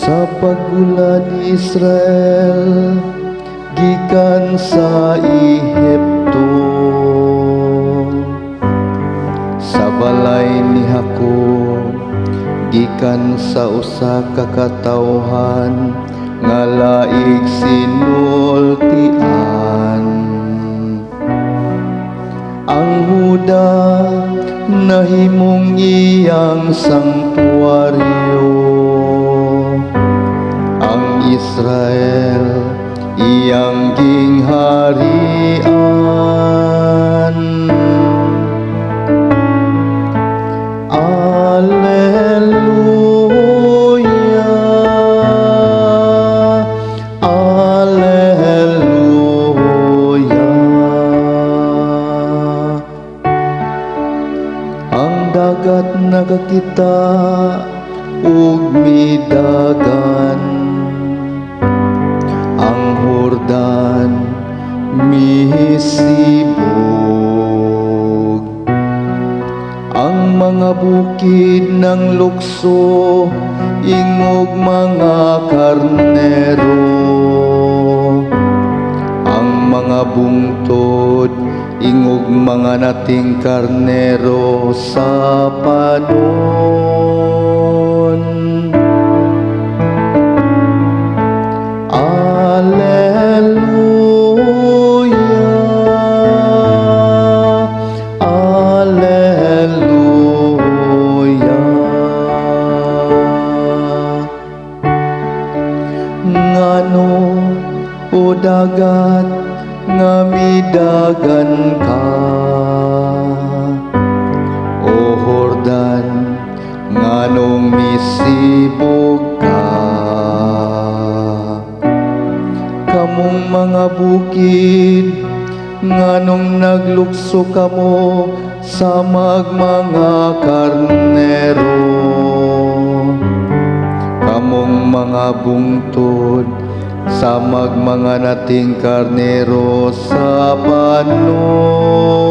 Sa paggula ni Israel gikan sa Ehipto, sa balay ni Jacob, gikan sa usa ka katawhan nga laig sinultian. Ang Huda nahimong iyang sangtuaryo, ang Israel iyang gingharian. Alleluia, Alleluia. Ang dagat nagakita ug midagan, ang Hordan misibog, ang mga bukid nanglukso ingog mga karnero, ang mga bungtod ingog mga nating karnero sa panon. Alleluia, Alleluia. Ngano, o dagat, nga midagan ka? O Hordan, nganong misibog ka? Kamong mga bukid, nganong naglukso kamo samag mga karnero? Kamong mga bungtod, samag mga nating karnero sa panon.